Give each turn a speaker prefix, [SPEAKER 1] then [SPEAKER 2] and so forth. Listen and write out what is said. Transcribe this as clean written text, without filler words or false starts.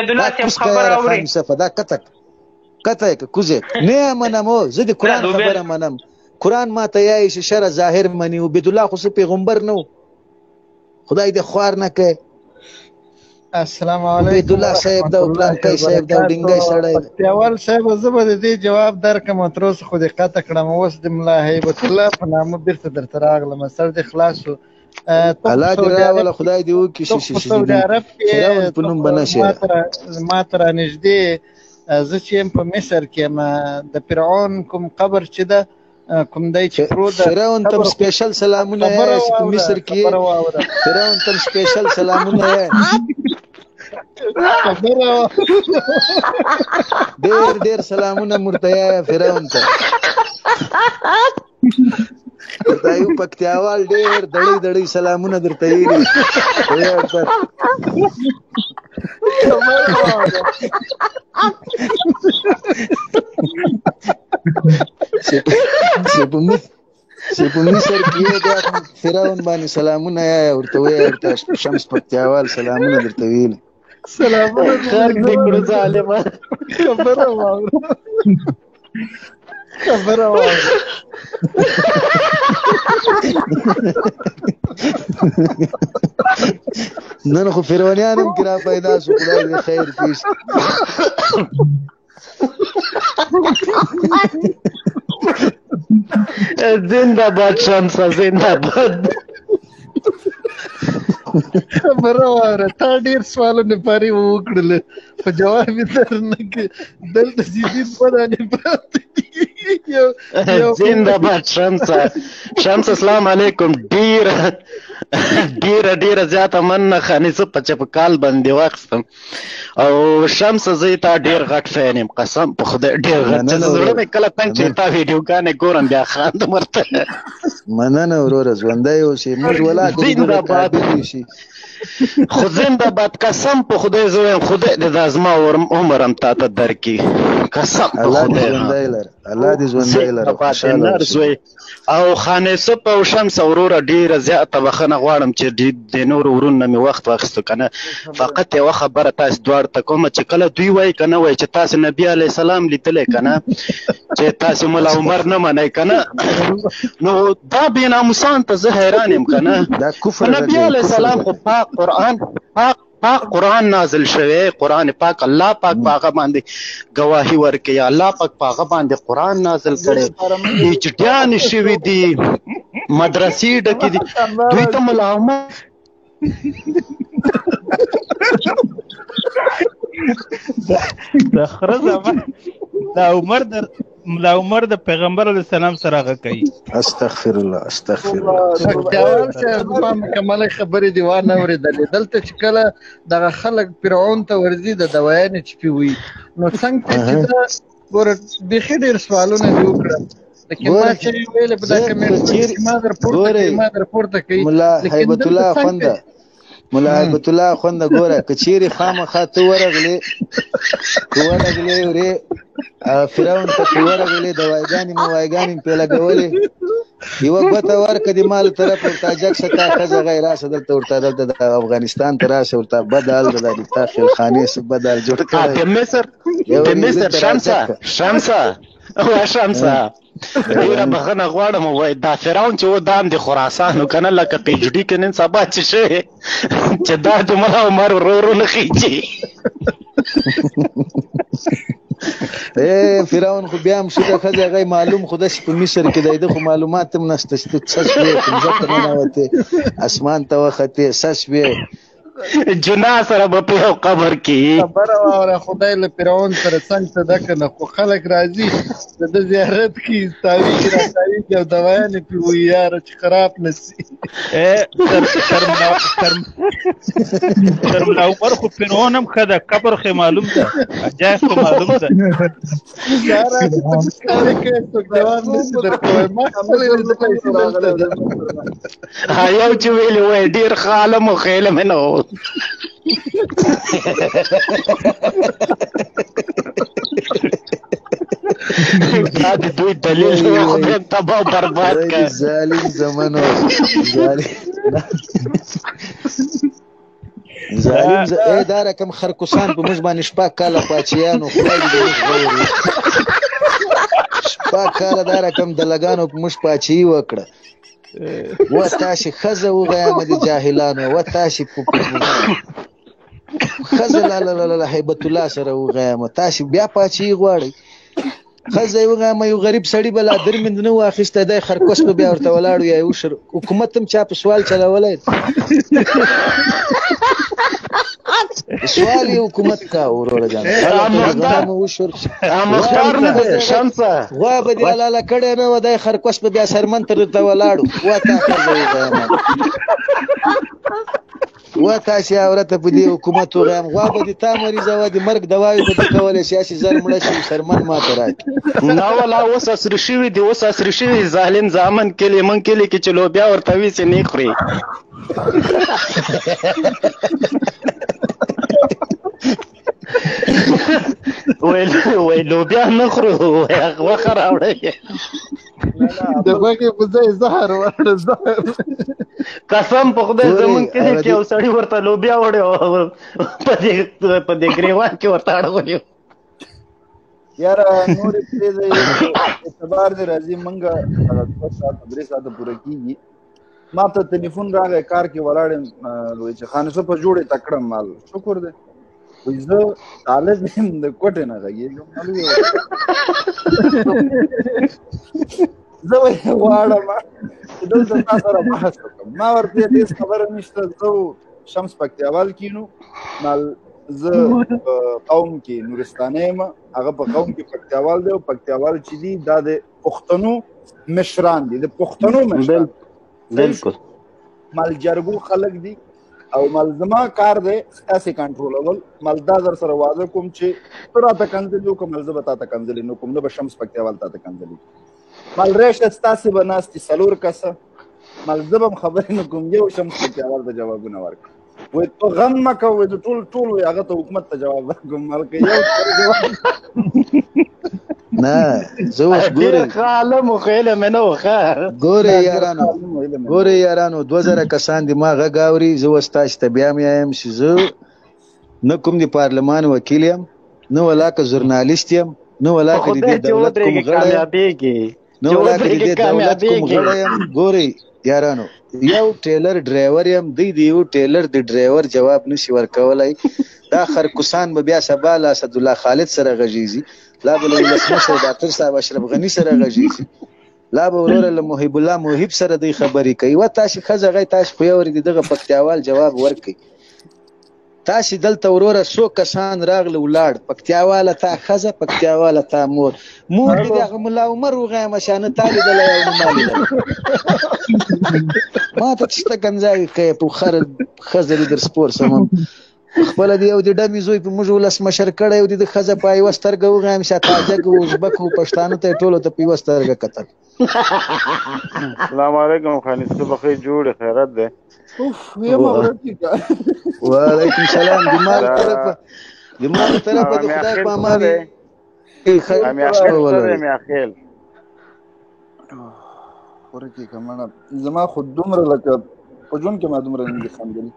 [SPEAKER 1] عبدالله
[SPEAKER 2] دا
[SPEAKER 1] صاحب
[SPEAKER 2] کوز
[SPEAKER 1] خبره
[SPEAKER 2] یاره
[SPEAKER 1] اوري.
[SPEAKER 2] خان یوسفه، دا کته کته که کوزه نه منم، زه د قران خبره منم. قران ما ته یې چې شرع ظاهر مني، عبد الله خو پیغمبر نه، خدای دې خوار نه کوي.
[SPEAKER 3] السلام علیکم
[SPEAKER 2] عبد الله صاحب، دا پلان کوي صاحب، دا ډینګای سړی.
[SPEAKER 3] پکتیاوال صاحب، زه به د دې جواب درکم. تر اوسه خو دې قطع کړم، اوس د ملا هیبت الله په نامه بیرته درته راغلم. سر دې خلاص شو.
[SPEAKER 2] الله دې راوله، خدای دې وکړي
[SPEAKER 3] چې سعودي عرب کې
[SPEAKER 2] فرعون په نوم بنه شي.
[SPEAKER 3] ما تر نږدې، زه چې یم په مصر کې یم، د فرعون کوم قبر چې ده، کوم دی چې پروت
[SPEAKER 2] ده، فرعون تم سپیشل سلامونه چې په مصر کې، فرعون تم سپیشل سلامونه. ډېر ډېر سلامونه مرتیا فرعون ته. دا یو پکتیاوال ډېر دړی دړی سلامونه درته ویلي. چې په مصر کې د فرعون باندې سلامونه یا ورته وی، ورته شمس پکتیاوال سلامونه درته ویلي.
[SPEAKER 3] سلامونه
[SPEAKER 4] خرګ دې کړو ظالمه.
[SPEAKER 3] خبره واوره، خبره واوره.
[SPEAKER 2] نن خو فرعونیان هم کې را پیدا شو، خدای دې خیر پیش.
[SPEAKER 4] زنده باد شمسه، زنده باد.
[SPEAKER 3] خبره واوره، تا ډیر سوالونه پرې وکړل خو جواب یې درنه کړ. دلته جدي دوه دانې پراته دي.
[SPEAKER 4] زنده باد شمسه. شمس اسلام علیکم. ډیر ډیر ډیر زیاته مننه خاني زه په چې په کال باندې واخیستم. او شمس، زه تا ډیر غټ فین یم، قسم په خدای ډیر غټ، چې زړه مې کله تنګ چې تا ویډیوګانې ګورم بیا خاندم ورته.
[SPEAKER 2] مننه وروره، ژوندی اوسې. موږ ولا
[SPEAKER 4] زنده باد شي خو زنده باد. قسم په خدای زه وایم خدای دې دا زما عمر هم تا ته درکړي، قسم په
[SPEAKER 2] خدای. ژوندی لره، الله دې ژوندی لره،
[SPEAKER 4] خوشاله اوسې. او خان یوسف او شمس وروره، ډیره زیاته بخښنه غواړم چې د نورو ورونو مې وخت واخیستو کنه. فقط یوه خبره تاسو دواړو ته کوم، چې کله دوی وایي کنه، وایي چې تاسو نبی علی السلام لیدلی کنه، چې تاسو ملا عمر نه منئ کنه، نو دا بې ناموسان ته زه حیران یم کنه.
[SPEAKER 2] دا کفر.
[SPEAKER 4] نبی علی السلام خو پاک قرآن، پاک پاک قرآن نازل شوی، قرآن پاک، الله پاک پاغه باندې گواهی ورکړي، الله پاک پاغه باندې قرآن نازل کړي، اجډیان شوی دي، مدرسې ډکې دي، دوی ته ملا عمر
[SPEAKER 5] د خره زمان دا عمر در ملا عمر د پیغمبر علی السلام سره هغه کوي.
[SPEAKER 2] استغفر الله، استغفر الله.
[SPEAKER 3] پکتیاوال صاحب، ما مکمله خبرې دی وانه اورېدلې. دلته چې کله دغه خلک فرعون ته ورځي د دوايانې چې پی وي، نو څنګه چې دا ګوره بیخي ډېر سوالونه دې وکړه، لیکن ما چې ویل په دا کمنټ چې ما در پورته کوي، ما در پورته کوي.
[SPEAKER 2] ملا هیبت الله خونده، ملا هیبت الله خونده، ګوره کچيري خامخا ته ورغلې، که ورغلې ورې فرعون ته، که ورغلې دواګانې موایګانې په لګولې، یو ګوته ورکه د مال طرف ورته جګ شتا خزه غیر راسه دلته ورته، دلته د افغانستان ته راسه ورته، بدل د تا خیلخانې څه بدل جوړ کړی
[SPEAKER 4] د مصر، د مصر. شمسه، شمسه او شمسه، ډیره بخښنه غواړم. وای دا فرعون چې و دام د خراسان کنه، لکه پیجډي کې نن سبا چې شي، چې دا د ملا عمر ورور نه خيږي.
[SPEAKER 2] اے فرعون خو بیا هم شو د خځه غي معلوم، خو د په مصر کې دی، خو معلومات هم نشته چې څه شوې، ځکه نه وته اسمان ته وخته څه شوې.
[SPEAKER 4] جنا سره به په یو قبر کې.
[SPEAKER 3] خبره واوره، خدای له فرعون سره څنګه څه ده کنه، خو خلک راځي د ده زیارت کوي، تاویږي را تاویږي او دوايانې پې وایي یاره چې خراب نه سي.
[SPEAKER 5] تر تر تر تر ملا عمر خو فرعون هم ښه ده، قبر خو معلوم ده، جای خو معلوم ده.
[SPEAKER 3] یاره ته مسخرې کوې، څوک جواب نه سي درکولی. ما خپله لیدلی چې دلته ده.
[SPEAKER 4] یو چې ویلي وای ډېر ښه عالم و، ښه علم یې نه و. دا د دوی دلیل و، خدای تباه برباد کړه.
[SPEAKER 2] ظالم زمانو ظالم. ظالم ز اے دا رقم خرکوسان په موږ باندې شپږ کاله پاچیانو، خدای دې موږ غور وکړي. شپږ کاله دا رقم دلګانو په موږ پاچهي وکړه. و تاسې ښځه وغیمه د جاهلانو، و تاسې په ښځه لا لا لا لا هیبت الله سره وغیمه، تاسې بیا پاچهي غواړئ. ښځه یې وغیمه، یو غریب سړي به لا درمند نه و اخیستی، دی خرکوس به بیا ورته ولاړ یا یې وشر. حکومت هم چا په سوال چلولی، سوال یې حکومت کا. وروره جان وشر
[SPEAKER 4] مختار نه دی شمسه،
[SPEAKER 2] غوا به دې حلاله کړې نه وه، دی خرکوس به بیا سرمن تر ته ولاړو. و تا ښځه وغیمه، و تاسې عورته په دې حکومت وغیم، غوا به دې تا مریضه وه، د مرګ دواوې به دې کولی شي، هسې زر مړه شي سرمن ماته راکړي.
[SPEAKER 4] نه ولا اوس عصري شوي دي، اوس عصري شوي ظالم زامن. کلي مونږ کلي کې چې لوبیا ورته ویسي نه خوري. ویل لوبیا نه خورو، غوښه راوړئ.
[SPEAKER 3] د غوښې په ځای زهر وړه، زهر.
[SPEAKER 4] قسم په خدای زمونږ کلي کې یو سړي ورته لوبیا وړې او په دې ګریوان کې ورته اړولې.
[SPEAKER 1] یاره نور پرېږدئ، اعتبار دې راځي. مونږه هغه 2 ساعته 3 ساعته پوره کېږي. ما ته تلیفون راغی، کار کې ولاړ یم، وایي چې خان یوسف جوړې تکړه، مال شکر دی. وایي زه طالب یم، د کوټې نه غږېږم. زه وایي غواړم چې دلته تا سره بحث وکړم. ما ورته ویل هېڅ خبره نشته، زه شمس پکتیاوال کینو، مال زه په قوم کې نورستانی یم، هغه په قوم کې پکتیاوال دی، او پکتیاوال چې دي دا د پښتنو مشران دي، د پښتنو مشران.
[SPEAKER 4] بالکل
[SPEAKER 1] مال جرګو خلک دي، او مال زما کار دی ستاسې کنټرولول. مال دا در سره واده کوم چې ته راته کنځلې وکړه، مال زه به تا ته کنځلې نه کوم، نه به شمس پکتیاوال تا ته کنځلې. مال راشه ستاسې به ناست دي 4 کسه، مال زه به هم خبرې نه کوم، یو شمس پکتیاوال ته جوابونه ورکړم. وایي ته غم مه کوه، وایي زه ټول ټول وایي هغه ته حکومت ته جواب ورکوم. مال که یو جواب
[SPEAKER 2] نه زه اوس ګورې
[SPEAKER 4] ښه عالم خو علم نه و. ښه
[SPEAKER 2] ګورې یارانو، ګورې یارانو، 2000 کسان دي ما غږ اوري. زه اوس تاسو ته بیا وایم چې زه نه کوم د پارلمان وکیل یم، نه ولاکه ژورنالیست یم، نه ولاکه د دې دولت کوم غړی یم، نه ولاکه د دې دولت کوم غړی یم. ګورې یارانو، یو ټیلر ډرایور یم، دی د یو ټیلر د ډرایور جواب نشي ورکولای. دا خرکوسان به بیا سبا له اسدالله خالد سره غږیږي، لا به له ولسمشر ډاکټر صاحب اشرف غني سره غږیږي، لا به وروره له محب الله محب سره دی خبرې کوي. و تاسې ښځه غی، تاسې خو یو ورې دغه پکتیاوال جواب ورکړئ. تاسې دلته وروره څو کسان راغله ولاړ، پکتیاواله تا ښځه، پکتیاواله تا مور، مور دې د هغه ملا عمر وغیمه شانه تا لیدلی او نه ما لیدلی. ما ته څه ته کنځاوې کوې، په خر ښځه دې در سپور سمم. خپله دې یو د ډمې زوی په موږ ولسمشر کړی او د ښځه په یوه سترګه وغیم شه، تاجک او ازبک او پښتانه ته یې ټولو ته په یوه سترګه کتل.
[SPEAKER 6] السلام علیکم خان یوسف، بخیر جوړ خیرت ده؟
[SPEAKER 1] اوف یم ورکی.
[SPEAKER 2] وعلیکم سلام. د مال طرفه، د مال طرفه د خدای په امان.
[SPEAKER 6] میاخیل
[SPEAKER 1] ورکی کمنه زما خو دومره لکه په ژوند کې ما دومره نه دي خندلي.